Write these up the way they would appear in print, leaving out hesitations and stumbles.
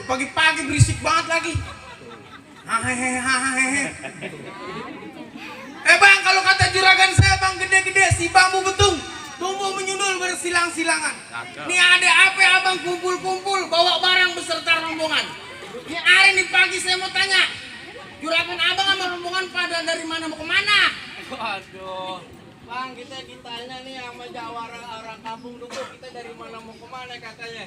Pagi-pagi berisik banget lagi. Hahehe. Bang, kalau kata juragan saya bang gede-gede si bambu betung tumbuh menyundul bersilang-silangan. Nih ada apa abang kumpul-kumpul bawa barang beserta rombongan. Ini hari nih pagi saya mau tanya, juragan abang sama rombongan pada dari mana mau kemana? Waduh, bang kita ditanya nih sama jawara orang kampung Duku, kita dari mana mau kemana katanya.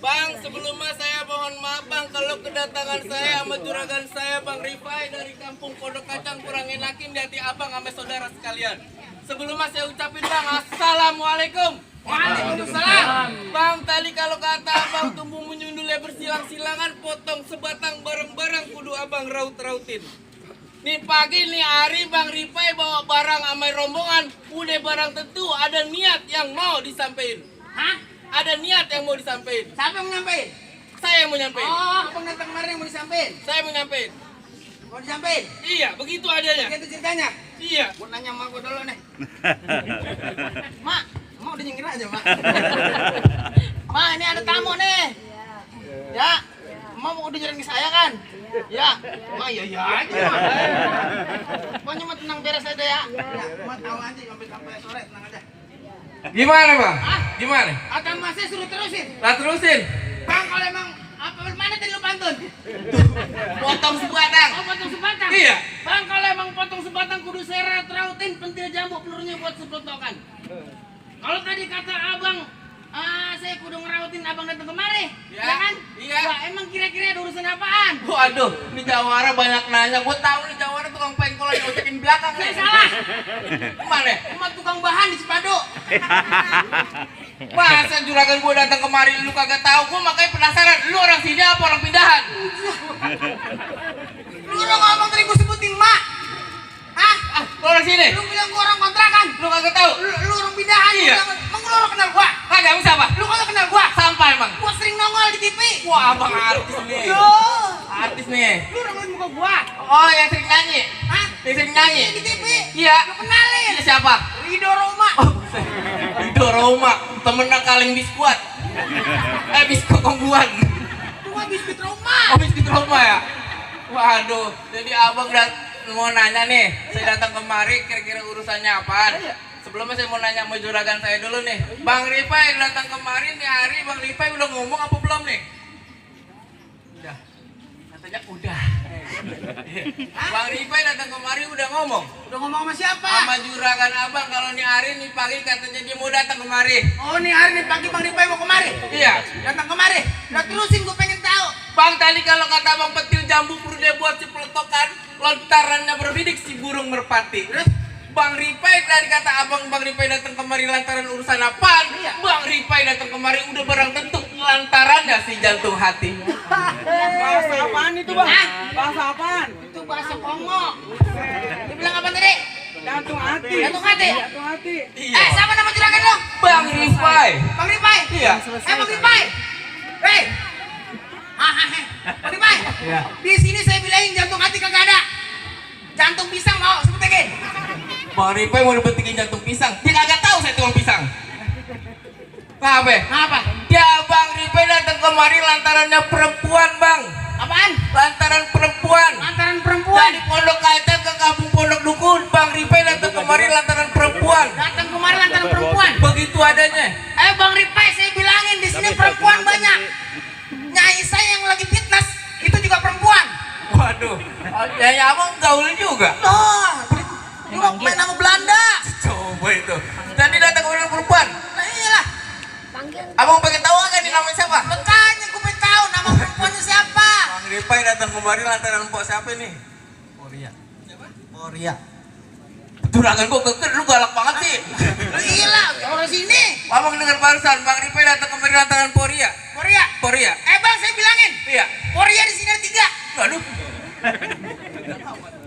Bang, sebelumnya saya mohon maaf bang kalau kedatangan saya sama juragan saya Bang Rifai dari kampung Pondok Kacang kurang enakin di hati abang sama saudara sekalian. Sebelumnya saya ucapin bang, assalamualaikum. Waalaikumsalam. Bang, tadi kalau kata abang tumbuh menyundulnya bersilang-silangan, potong sebatang bareng-bareng kudu abang raut-rautin. Nih pagi nih hari Bang Rifai bawa barang sama rombongan, udah barang tentu ada niat yang mau disampaikan. Hah? Ada niat yang mau disampaikan. Siapa yang mau nyampein? Saya yang mau nyampein. Oh, abang datang kemarin yang mau disampein. Saya mau nyampein. Mau disampein? Iya, begitu adanya. Begitu ceritanya. Iya. Mau nanya sama gue dulu nih. Mak, mau udah nyengir aja mak. Mak, ini ada tamu nih. Ya, Mak mau udah nyerang saya kan? Ya, Mak ya aja mak. Pokoknya Mak tenang beres aja ya. Mak tahu aja sampai sore tenang aja. Gimana bang? Hah? Gimana? Atau Mas saya suruh terusin. Lah terusin. Bang kalau emang apa mana tadi lu pantun? Potong sebatang. Oh potong sebatang? Iya. Bang kalau emang potong sebatang kudu saya rautin pentil jambu pelurunya buat seplotokan. Kalau tadi kata abang saya kudu ngerautin abang datang kemari, ya kan? Iya. Wah, emang kira-kira ada urusan apaan? Waduh, ini jawara banyak nanya. Gue tahu nih jawara tukang pengkol yang ocekin belakang. Saya salah. Kemana? Emak tukang bahan di Cipado. Masa juragan gue datang kemari lu kagak tahu? Gue makanya penasaran. Lu orang sini apa orang pindahan? Lu orang ngomong tadi gue sebutin mak. Hah? Lu orang sini? Lu bilang gua orang kontrakan. Lu kagak tahu? Lu orang pindahan. Iya. Emang lu orang kenal gua? Kagak, lu siapa? Lu kagak kenal gua? Sampah emang. Gua sering nongol di TV. Wah, abang artis nih. Yo. Artis nih. Lu udah ngeliat muka gua? Oh, yang sering nyanyi. Hah? Yang sering nyanyi. Di TV. Iya. Lu kenalin. Iya, siapa? Rido Roma. Oh, Rido Roma, temennya kaleng biskuat. Biskuat kongguan. Itu mah biskuit Roma. Oh, biskuit Roma ya? Waduh, jadi abang mau nanya nih, saya datang kemari kira-kira urusannya apaan? Sebelumnya saya mau nanya sama juragan saya dulu nih. Bang Rifai datang kemarin nih hari, Bang Rifai udah ngomong apa belum nih? Udah. Katanya udah. Bang Rifai datang kemari udah ngomong. Udah ngomong sama siapa? Sama juragan abang kalau nih hari nih pagi katanya dia mau datang kemari. Oh, nih hari nih pagi Bang Rifai mau kemari. Iya. Datang kemari. Udah terusin gua pengen tahu. Bang tadi kalau kata bang petil jambu perlu dia buat si peletokan, lontarannya berbidik si burung merpati. Bang Rifai dari kata abang Bang Rifai datang kemari lantaran urusan apaan? Iya. Bang Rifai datang kemari udah barang tentu lantarannya si jantung hati. Bahasa apaan itu bang? Hah? Bahasa apaan? Itu bahasa Kongo. Dia bilang apa tadi? Jantung hati. Jantung hati? Jantung hati. Iya. Siapa nama juragan lo? Bang Rifai. Bang Rifai? Iya. Bang Rifai? Hei! Bang Rifai? Iya. Di sini saya bilangin jantung hati kagak ada. Jantung pisang mau, sebutin. Bang Rifai mau dibetikin jantung pisang. Dia kagak tahu saya tukang pisang. Kenapa? Apa? Ya Bang Rifai datang kemari lantarannya perempuan bang. Apaan? Lantaran perempuan. Lantaran perempuan. Dari Pondok Kacang ke Kampung Pondok Dukun, Bang Rifai datang kemari lantaran perempuan. Datang kemari lantaran perempuan. Begitu adanya. Bang Rifai saya bilangin di sini perempuan banyak. Nyai saya yang lagi fitness itu juga perempuan. Waduh, ya abang gaul juga. Juga main nama Belanda. Coba itu. Tadi datang kemari perempuan. Nah iyalah. Abang pengen tahu kan ini namanya siapa? Makanya gue pengen tahu nama perempuannya siapa. Bang Rifai datang kemari lantaran pok siapa nih? Poria. Siapa? Poria. Juragan gua keker, lu galak banget sih. Iyalah, orang sini. Abang dengar barusan, Bang Rifai datang kemari lantaran Poria. Korea. Poria. Bang saya bilangin. Iya. Korea di sini ada 3. Aduh.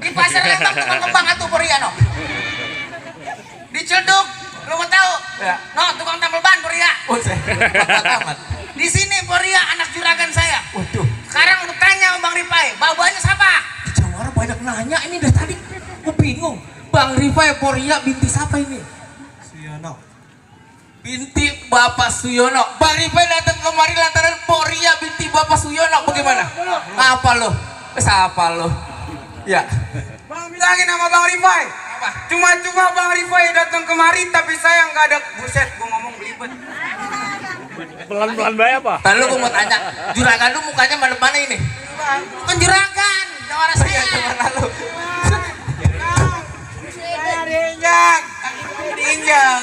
Di pasar Lembang tukang kembang atuh Korea no. Di Ciledug, lu mau tahu? Ya. No, tukang tambal ban Korea. Oh, saya amat. Di sini Korea anak juragan saya. Waduh. Sekarang lu tanya sama Bang Rifai, babanya siapa? Jawara banyak nanya ini dari tadi. Gue bingung. Bang Rifai Poria binti siapa ini? Suyono. Binti Bapak Suyono. Bang Rifai datang kemari lantaran Poria binti Bapak Suyono bagaimana? Ngapa lo? Apa lo? Ya. Bang bilangin sama Bang Rifai. Apa? Cuma Bang Rifai datang kemari tapi saya nggak ada. Buset, gua ngomong belibet. Pelan-pelan bae apa? Tadi lu gua mau tanya, juragan lu mukanya mana ini? Bukan juragan, jawara saya. Gimana lu? Saya diinjak. Kaki diinjak.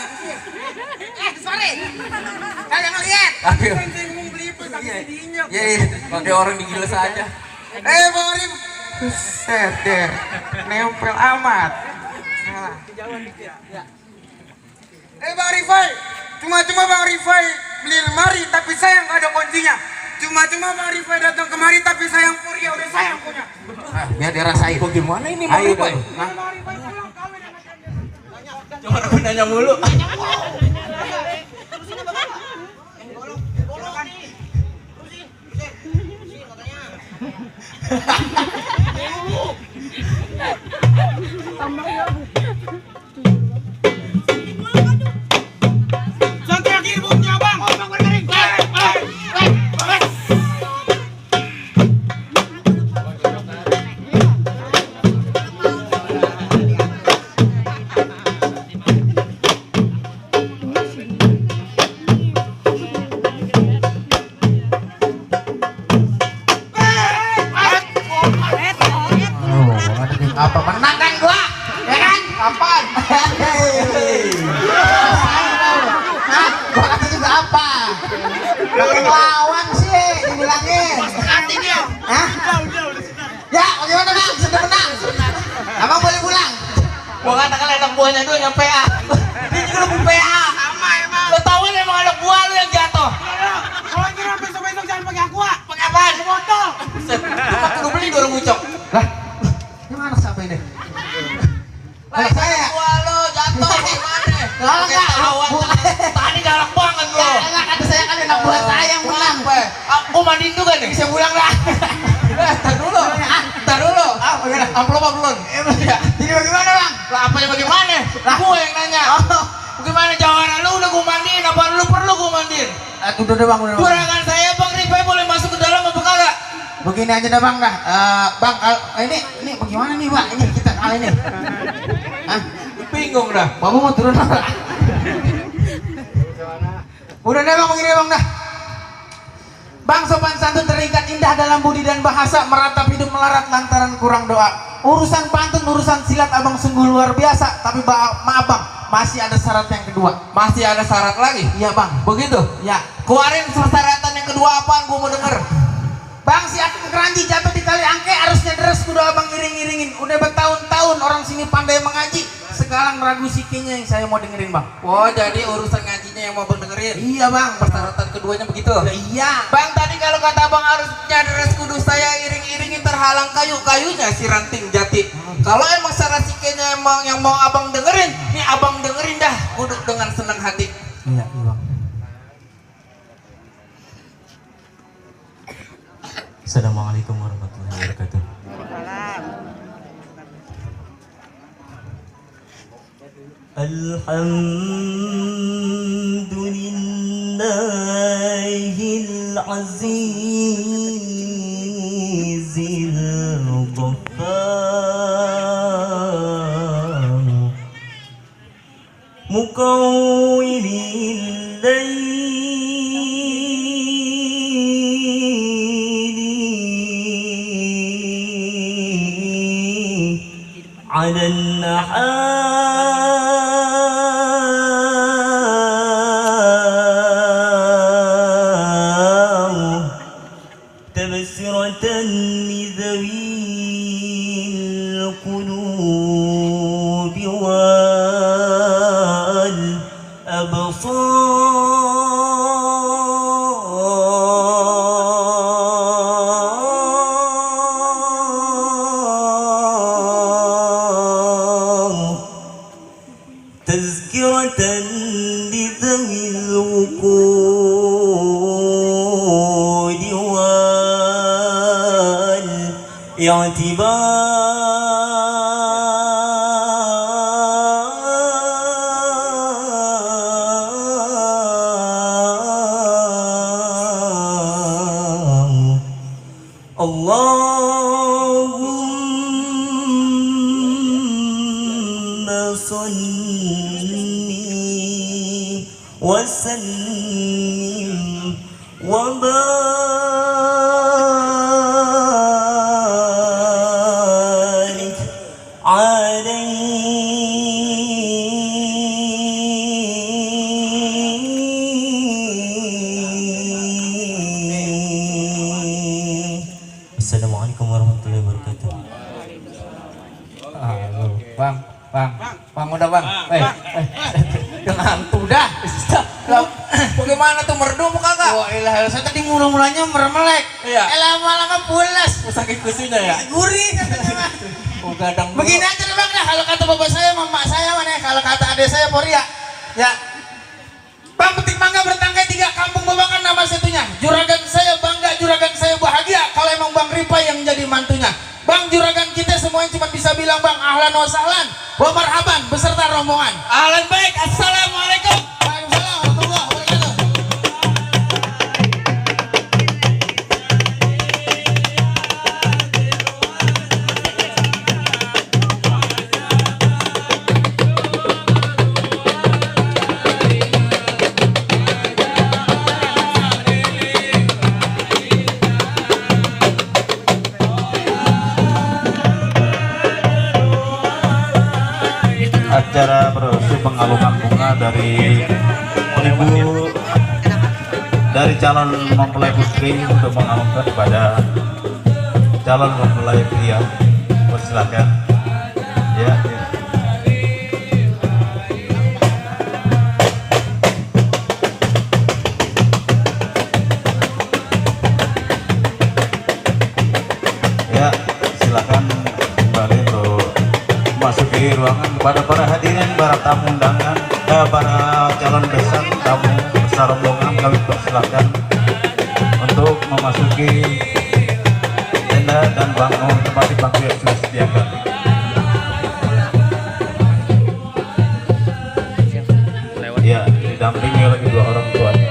Sorry. Kalian ngeliat? Aduh. Kan saya ngomong belibet tapi diinjak. Iya, pakai orang digiles aja. Bang Rif. Buset deh. Nempel amat. Salah. Bang Rifai. Cuma Bang Rifai beli lemari tapi saya nggak ada kuncinya. Cuma Bang Rifai datang kemari tapi sayang Korea udah sayang punya. Biar dia rasain. Bagaimana ini Bang Ayo Rifai? dong. Bang Rifai pulang kawin sama Canda. Cuma aku nanya mulu. Santai lagi ibunya Bang. Bang Kering. Apa menang kan gua? Ya kan? Kapan? Hah? Gua kata juga apa? Pakai lawan sih dibilangin. Artinya? Hah? Ya, bagaimana Bang? Sudah menang. Abang boleh pulang. Gua katakan anak buahnya itu yang PA. Ini juga lu PA. Sama emang. Lo tau ini emang anak buah lu yang jatuh. Kalau kira besok-besok jangan pakai aqua. Pakai apaan? Motor. Buset, cuma kudu beli 2 ngucok. Lah, ini mana siapa ini? Lah saya buah lo jatuh gimana? Lah, Pakai enggak. tahuan tadi galak banget lo. Ya, enggak kata saya kan anak buah saya yang menang. Aku mandiin juga nih. Bisa pulang dah. Tar dulu. Tar dulu. Bagaimana? Amplop apa belum? Iya. Jadi bagaimana Bang? Lah apanya bagaimana? Lah. Gue yang nanya. Oh. Bagaimana jawaban lu udah gue mandiin apa lu perlu gue mandiin? Udah Bang, udah. Bang. Juragan saya Bang Rifai boleh masuk ke dalam apa kagak? Begini aja dah Bang dah. Bang, ini bagaimana nih Bang? Ini kita kalah ini. Hah? Bingung dah. Bapak mau turun apa? Udah deh Bang, begini Bang dah. Bang sopan santun terikat indah dalam budi dan bahasa, meratap hidup melarat lantaran kurang doa. Urusan pantun, urusan silat abang sungguh luar biasa, tapi maaf Bang, masih ada syarat yang kedua. Masih ada syarat lagi? Iya Bang. Begitu? Ya. Keluarin persyaratan yang kedua apaan gue mau denger. Bang, si Atuk keranji jatuh di kali angke, harusnya deres kudu abang iring-iringin. Udah bertahun-tahun orang sini pandai mengaji. Sekarang ragu sikinya yang saya mau dengerin Bang. Oh jadi urusan ngajinya yang mau bang dengerin. Iya Bang. Persyaratan keduanya begitu. Iya. Bang tadi kalau kata abang harusnya deres kudu saya iring-iringin terhalang kayu-kayunya si ranting jati. Kalau emang syarat sikinya emang yang mau abang dengerin, nih abang dengerin dah kudu dengan senang hati. Iya Bang. Assalamualaikum warahmatullahi wabarakatuh. Alhamdulillahil azizil ghaffar mukawwinil layli 'alan nahar تبصرة لذوي القلوب والأبصار تذكرة لذوي الوقود والاعتبار Allahumma salli wa sallim wa barik alaihi. Assalamualaikum warahmatullahi wabarakatuh. Halo, Bang, udah Bang. Jangan tuh dah. Bagaimana tuh merdu apa kagak? Wah, elah, saya tadi mula-mulanya meremelek. Iya. Lama-lama pulas. Sakit kusunya ya? Gurih katanya mah. Oh, gadang dulu. Begini aja deh Bang dah, kalau kata bapak saya, mama saya mana, kalau kata adik saya Poria. Ya. Bang petik mangga bertangkai 3 kampung Babangan nama satunya. Juragan saya bangga, juragan saya bahagia kalau emang Bang Ripa yang jadi mantunya. Bang, juragan kita semuanya cuma bisa bilang Bang ahlan wa sahlan wa marhaban beserta rombongan. Ahlan baik. Assalamualaikum. Waalaikumsalam warahmatullahi wabarakatuh. Acara prosesi pengalungan bunga dari ibu dari calon mempelai putri untuk mengalungkan kepada calon mempelai pria. Persilakan. Ya. Ya, silakan kembali untuk memasuki ruangan. Kepada para hadirin, para tamu undangan, para calon besan tamu besar rombongan, kami persilakan untuk memasuki tenda dan bangku tempat bangku yang sudah disediakan. Ya, didampingi oleh kedua orang tuanya.